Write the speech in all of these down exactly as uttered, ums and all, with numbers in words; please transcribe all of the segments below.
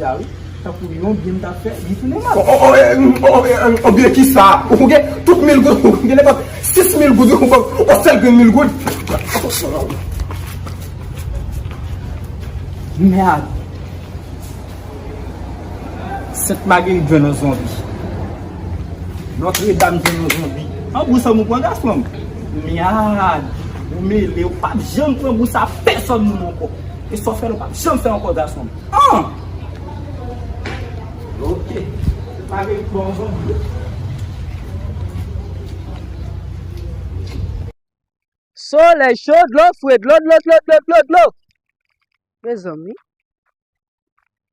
sòti a, wi. Tankou yon byen m t ap fè, li tounen mal. O, o, o, e, o, e, o, byen ki sa? Ou gen tout mil goud, ou gen nenpòt sis mil goud, ou pran yon sèl grenn mil goud. Mèd. Sent Magerit jwenn yon zonbi. Nòtredam jwenn yon zonbi. An bous an m ou pran gason m. Mèd. Ou mele, ou p ap janm pran bous a pèsòn moun ankò. E sa w fè la, ou p ap janm fè ankò gason m. An! Ok. Sent Magerit pran yon zonbi. Solèy cho, dlo fre, dlo, dlo, dlo, dlo, dlo, dlo. Mezanmi,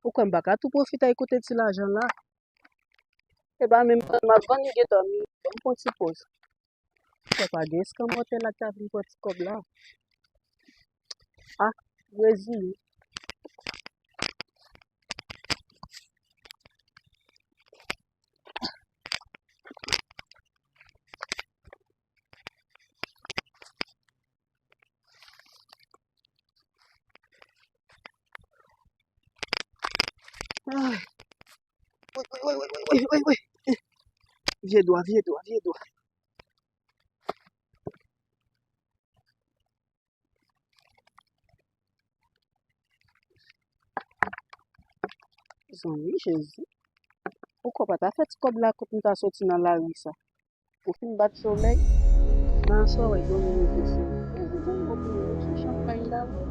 ou kwè m pa ka tou pwofite al koute ti lajan la? E pa menm vann m ap vann li gentan, m pran ti poz. Sa pa gen eskanmòtè la ki ta vin pran ti kòb la. Ah, reziye. Ay. Woy, woy, woy. Vye dwa, vye dwa, vye dwa. Zanmi Jezi. Ou kwè pa ta fè ti kòb la kote m ta soti nan lari sa. Ou fin bat solèy. Nan aswè, wè, yon minit isi. Mezanmi, ou fin yon ti chanpay la, wi.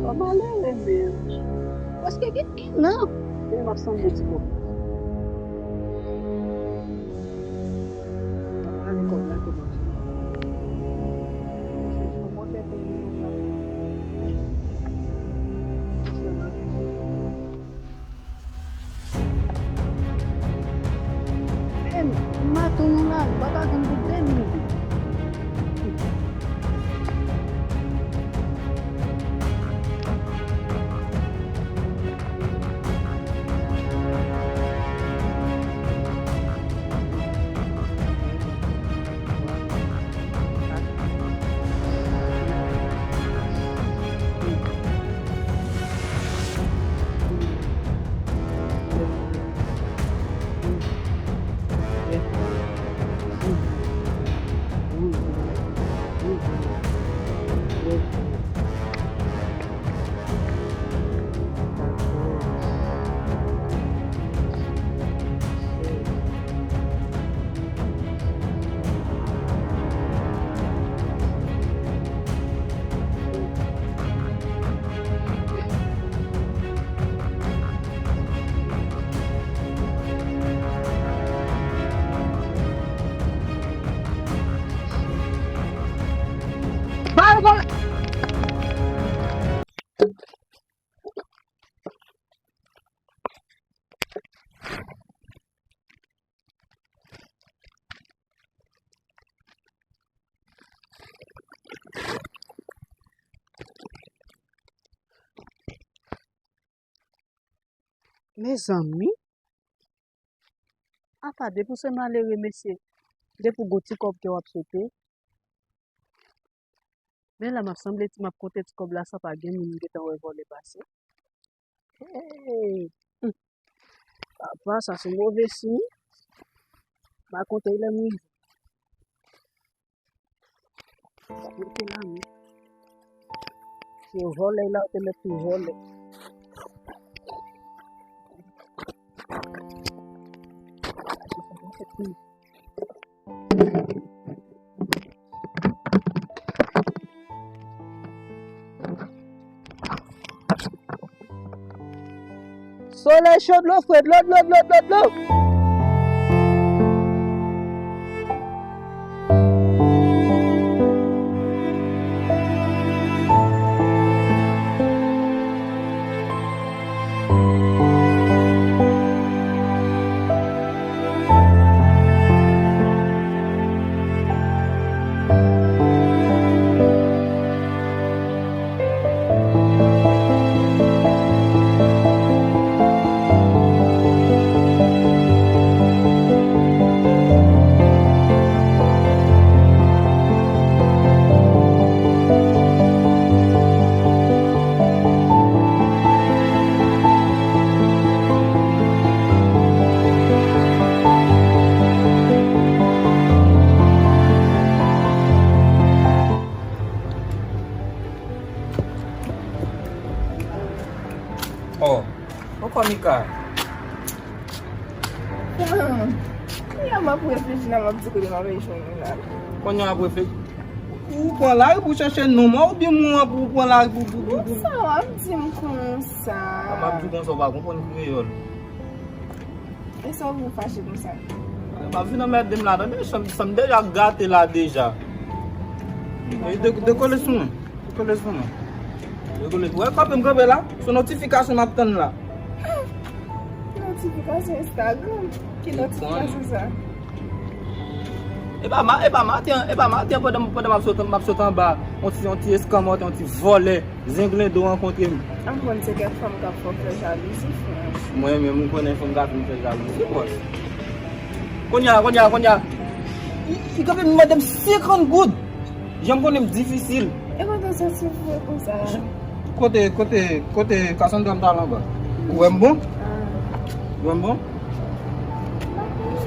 Ou malere menm. Prèske gen en an. Depi m ap sanble ti kòb. Ale kòb la kòmanse. Em, maton yon la, m pa ka jwenn pou de minit. Mezanmi, apa depi w se malere, mesye, depi w gon ti kòb ke w ap swete. Men la, m ap sanble ti m ap konte ti kòb la san pa gen moun, m gentan wè vòlè pase. Hey! Hmm. Papa, sa se move siy. M a konte lè m rive. Sa mete la, men. Se vòlè la, ou te mèt tou vòlè. Solèy cho, dlo fre, dlo, dlo, dlo, dlo, dlo. Ka. Kounye a m ap reflechi la, m ap di kote m ap jwenn nou la. Kounye a w ap reflechi. Ou pran lari pou chèche nonm an oubyen moun an pou w pran lari pou, pou, pou, pou. Sa w ap di m konsa? M ap di w konsa, w pa konprann kreyòl. E sa w vin fache konsa? M ap vin anmède m la, tande, san m, san m deja gate la deja. E de, dekole sou mwen. Dekole sou mwen. Dekole. Wè, kanpe m kanpe la. Se notifikasyon m ap tann la. Notifikasyon Instagram? Ki notifikasyon sa? E pa ma, e pa maten, e pa maten pandan, pandan m ap sot, m ap sot anba, yon ti, yon ti eskanmòt, yon ti vòlè, zenglendo rankontre m. A m konn se kèk fanm k ap fè w fè jalouzi, frè. Mwen menm, m konnen fanm k ap fè m fè jalouzi, bòs. Kounye a, kounye a, kounye a. Li, li kanpe m mande m senkant goud. Jan m konnen m difisil. E kote w soti vre konsa? Kote, kote, kote Cassandra m t al anba? Ou wè m bon? Ah. Ou wè m bon?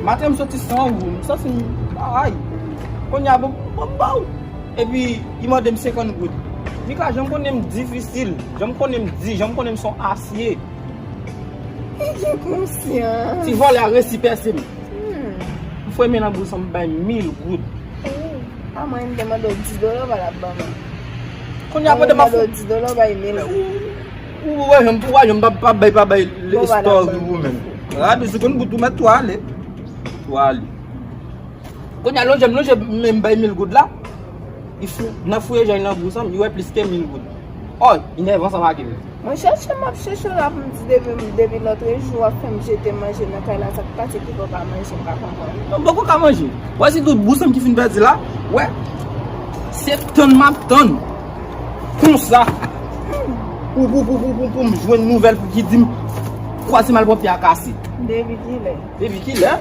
Maten m soti san goud, m santi m, ay. Kounye a, bon, bon, bon. Epi, li mande m senkant goud. Mika, jan m konnen m difisil, jan m konnen m di, jan m konnen m se yon asye. Li gen konsyans. Ti vòlè a resi pèse m. Hmm. M fweme nan bous an, m bay mil goud. Oh. A mwen, m te mande w dis dola, w pa t ap ban mwen. Kounye a, pandan m ap fè dis dola, w bay mil. Ou, ou wè, jan m, ou wè, jan m pa, pa bay, pa bay story ou menm. Radi, senkant goud ou mèt tou ale. Tou ale. Kounye a, lonje m, lonje m, men m bay mil goud la. Li fou, nan fouye jan nan bous an, li wè plis ke mil goud. Oh, li nève ansanm ak li. Mwen chèche, m ap chèche w la pou m di depi, depi lòtrejou w ap fè m jete manje nan kay la, sa k pase ki fè w pa manje, m pa konprann. Non, m poko ka manje. Wè, se tout bous an ki fin pèdi la. Wè, se tann m ap tann. Konsa. Pou, pou, pou, pou, pou, pou m jwenn nouvèl pou ki di m kwaze malpwòpte a kase. Depi kilè? Depi kilè?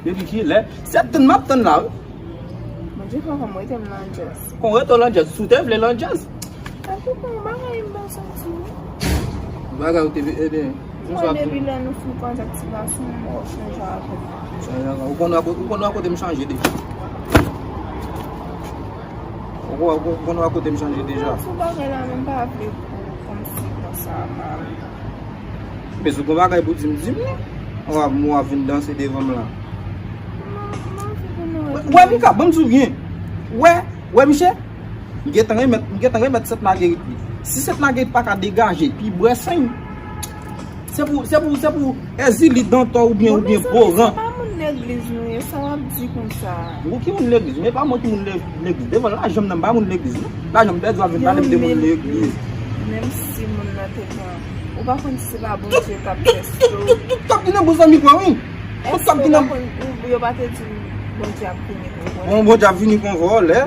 Depi kilè? Se tann m ap tann la, wi. Bondye fè konn rete m nan djaz. Konn rete w nan djaz, si w te vle nan djaz. An tou ka, yon bagay m pa santi, wi. Bagay ou te vle, ebyen, mwen, depi lè nou fin kontak ti gason, mwen chanje avè l. Chanje avè l. Ou konn wè kote, ou konn wè kote m chanje deja. Ou konn, ou konn wè kote m chanje deja. Sou bagay la, men m pa vle pou kòmsi konsa, man. Men si w gen bagay pou di m, di m non. Ou ap, ou ap vin danse devan m la. Wè, wè, Mika, ban m di w byen. Wè, wè, Michel, m gentan remèt, m gentan remèt Sèt Magerit li. Si Sèt Magerit pa ka degaje, pi bwè sann, se pou, se pou, se pou Èzili, Dantò oubyen, oubyen Boran. Bon, mezanmi, se pa moun legliz nou ye, sa w ap di konsa? Ou ki moun legliz? Men pa mwen ki moun legliz. Legliz. Devan lajan m nan, m pa moun legliz, non. Lajan m pèdi, w ap vin pale m de moun legliz. Menm si moun nan te pran, ou pa konn si se pa Bondye k ap teste w. Tout, tout, tout k ap vin nan bous an, mi pran, wi. Tout k ap vin nan. Èske ou pa konn, ou, yo pa te di Bondye ap vini pou vòlè? Bon, Bondye ap vini kon vòlè.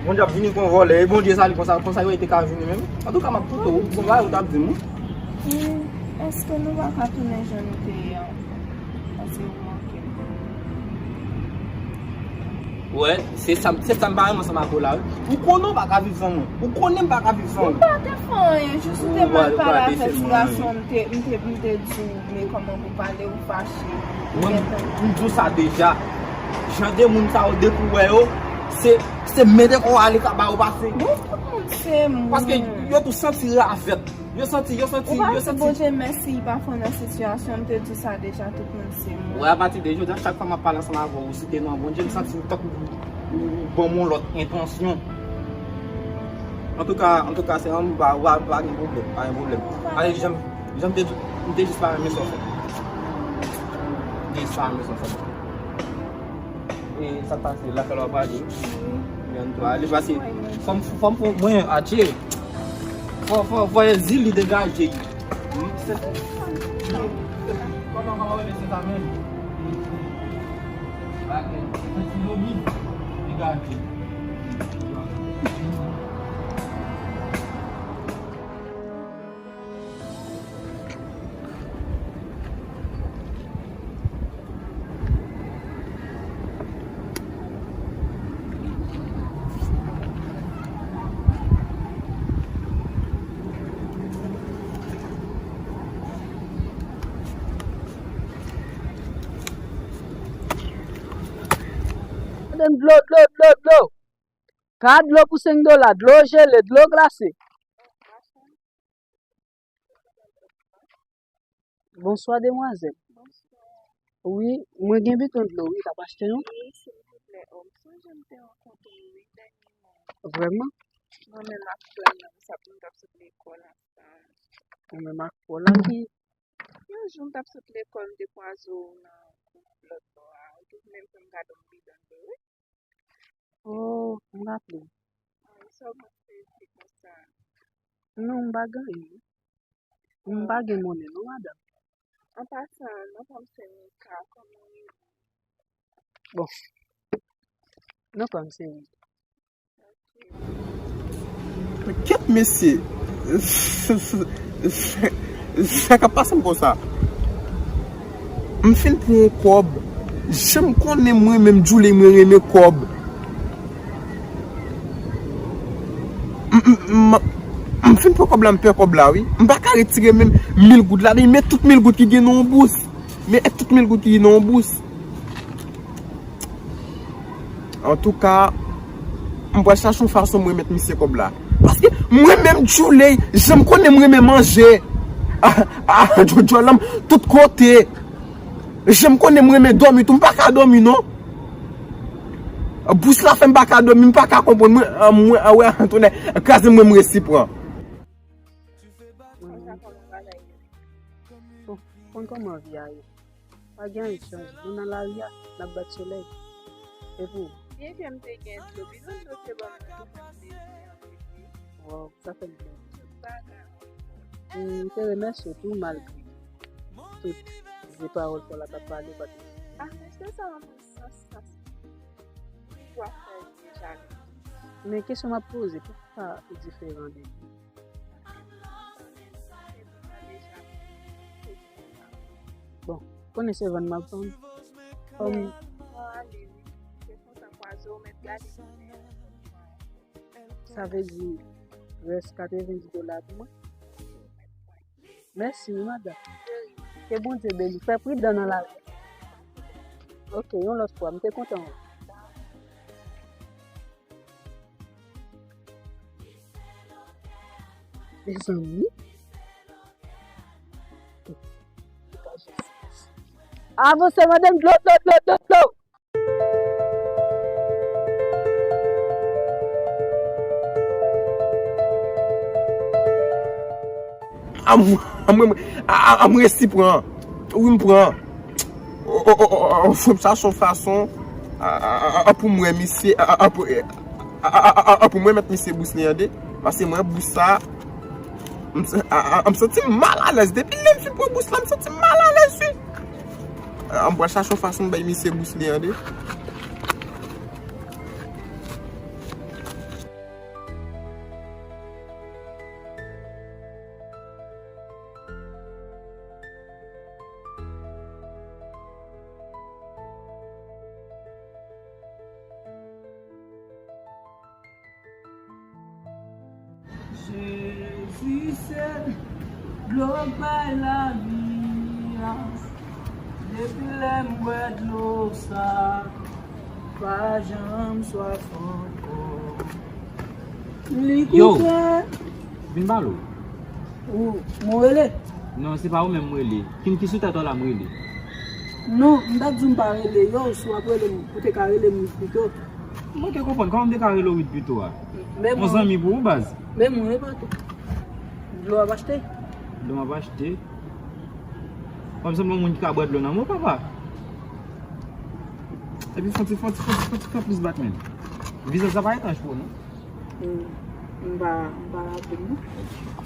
Bondye ap vini kon vòlè. E Bondye sa li konsa, konsa yo te ka vini menm. Antouka, m ap koute w. Bon, bagay ou t ap di m, wi. Èske nou pa ka tounen jan nou te ye an? Paske ou manke m. Wè, se sa, se sa m pa renmen ansanm ak ou la, wi. Ou konnen w pa ka viv san mwen. Ou konnen m pa ka viv san ou. Ou pa te fè anyen, jis ou te mal pale avèk ti gason, m te, m te, m te di w, men kòman pou pale, ou fache. Mwen, m di w sa deja. Jan de moun sa yo depi w wè yo, se, se mete kò w ale kaba yo pase. Bon, tout moun se moun. Paske yo tou santi ravèt. Yo santi, yo santi, yo santi. Ou pa di Bondye mèsi, li pa fè w nan sitiyasyon, m te di w sa deja, tout moun se moun. Wè, apati de jodi a, chak fwa m ap pale ansanm avè w, ou site non Bondye, m santi w tankou ou, ou, ou ban m yon lòt entansyon. Antouka, antouka, se yon pa, pa, pa gen pwoblèm, pa gen pwoblèm. Ale, jan, jan m te di w, m te jis pa renmen sa w fè. M te jis pa renmen sa w fè. E sa k pase, lakay la w ap ale? Wi. Mwen tou ale, pase fò m, fò m, fò mwen atire. Fò, fò, fò Èzili degaje. Wi, se, kòman, kòman rele se sa menm? Bagay, se ti lobi degaje. Dlo, dlo, dlo, dlo. Ka dlo pou senk dola, dlo jele, dlo glase. Bonswa, demwazèl. Wi, mwen gen biton dlo, wi, t ap achte yon? Wi, silvouplè, o, m sonje m te rankontre w, wi, dènyèman. Vrèman? Mwen menm ak frè m nan, m t ap sot lekòl ansanm. Ou menm ak frè w la ki? Yon jou, m t ap sot lekòl, m te kwaze w nan gwoup lòt bò a. Ou te menm fè m gade yon bidon dlo, wi. Oh, m raple. Sa w panse de konsa? Non, m pa gen anyen. M pa gen monnen non, madanm. An pasan, non pa m se Mika, kòman w ye? Bon, non pa m se Mika. Kèt mesye. Sa k ap pase m konsa? M fin pran yon kòb. Jan m konnen mwen menm Djouley mwen renmen kòb. M, m, m, m fin pran kòb la, m pè kòb la, wi. M pa ka retire menm mil goud la, men tout mil goud ki gen nan yon bous. Men tout mil goud ki gen nan yon bous. Antouka, m pral chache yon fason m remèt misye kòb la. Paske mwen menm Djouley, jan m konnen m renmen manje. A, a, djòlòm tout kote. Jan m konnen m renmen dòmi tou, m pa ka dòmi non. Bous la fè m pa ka dòmi, m pa ka konprann. Mwen, a, mwen, a, wè, tonnè, kraze mwen, m resi pran. Bon, konn kòman vi a ye. Pa gen anyen k chanje. Nou nan lari a, n ap bat solèy. E pou ou? Byen ke m te gen dlo, bidon dlo te ban m tou menm dezi an vre. Waw, sa fè m plezi. Tout bagay. M te remèsye w tou malgre tout vye pawòl fò la t ap pale, pa t. Ah, men se sa, mwen, sans, sans. Ou ap fè deja. Men kesyon m ap poze, poukisa ou diferan de li? Bon, konnen se vann m ap vann. Kòm... Bon, ale wi. Se kontan kwaze w, men gade. Sa vle di, rès katrevenndis dola pou mwen? Mèsi wi, madanm. Ke Bondye beni. Fè pridan nan lari. Ok, yon lòt fwa, m te kontan wè w. Mezanmi. Avanse, madanm, dlo, dlo, dlo, dlo, dlo. A mwen, a mwen, a, a, a mwen resi pran. Wi, m pran. O, o, o, o, o, fò m chache yon fason, a, a, a, a, pou mwen, misye, a, a, a, pou, a, a, a, a, a, pou mwen, mèt misye bous li an de. Paske mwen, bous sa, m s-, a, a, a, m santi m malalèz. Depi lè m fin pran bous la, m santi m malalèz, wi. A, m pral chache yon fason m bay misye bous li an de. Jezi se dlo k bay lavi a. Depi lè m bwè dlo sa, pa janm swaf ankò. Li... Yo, koute. Vin pale w. Ou, mwen rele? Non, se pa ou menm m rele. Ki, ki sou tèt ou la m rele. Non, m t ap di w m pa rele yo, si w ap rele m, ou te ka rele m pito. M pa te konprann, kòman m te ka rele w wi pito a? Men yon zanmi pou ou, baz. Men mwen, e pa tou. Dlo w ap achte? Dlo m ap achte? Kòm se yon moun ki ka bwè dlo nan men w, papa. Epi fon ti, fon ti, fon ti, fon ti pran plis bat men. Vizaj sa pa etranj pou ou, non? M, m pa, m pa raple m, non.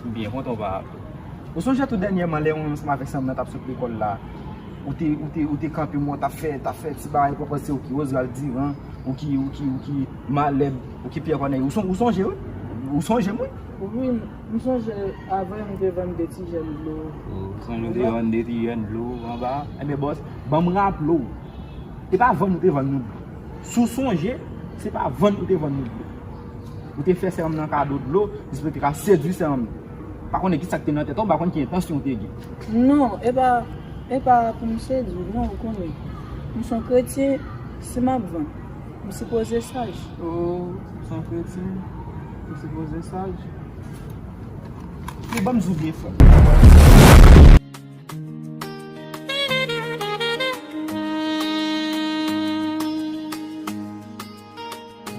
M byen kontan w pa raple w. Ou sonje tou dènyèman, lè ou ansanm avèk sè m nan t ap sot lekòl la, ou te, ou te, ou te kanpe mwen, w t ap fè, t ap fè ti bagay pou w panse ou ki Oswald Durand, ou ki, ou ki, ou ki Malèb, ou ki Pierre Corneille. Ou son-, ou sonje, wi? Ou sonje m, wi? Wi, m sonje avè m te vann de ti jèn dlo. Ou sonje ou te vann de ti jèn dlo anba? Enben, bòs, ban m raple w. E pa vann ou te vann nou dlo. Si w sonje, se pa vann ou te vann nou dlo. Ou te fè sè m nan kado dlo, jis pou te ka sedui sè m nan. Pa konnen ki sa k te nan tèt ou, pa konn ki entansyon w te gen. Non, e pa, e pa pou m sedui, non, ou konnen. M se yon kretyen, si m ap vann, m sipoze saj. Oh, ou se yon kretyen, ou sipoze saj. Yo, ban m di w byen, frè m.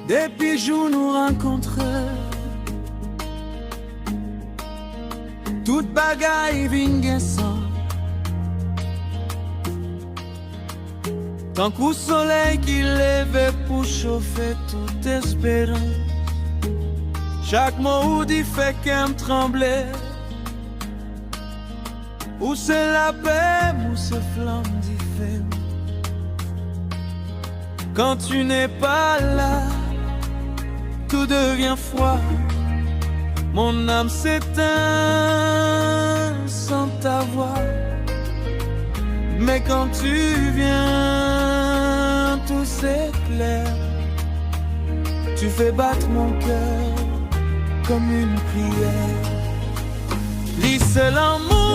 Depi jou nou rankontre, tout bagay vin gen sans. Tankou solèy ki leve pou chofe tout esperans. Chak mo ou di fè kè m tranble. Ou se lapè m, ou se flanm dife m. Quand tu n'es pas là, tout devient froid. Mon âme s'éteint sans ta voix. Mais quand tu viens, tout s'éclaire. Tu fais battre mon cœur comme une prière. Li se lanmou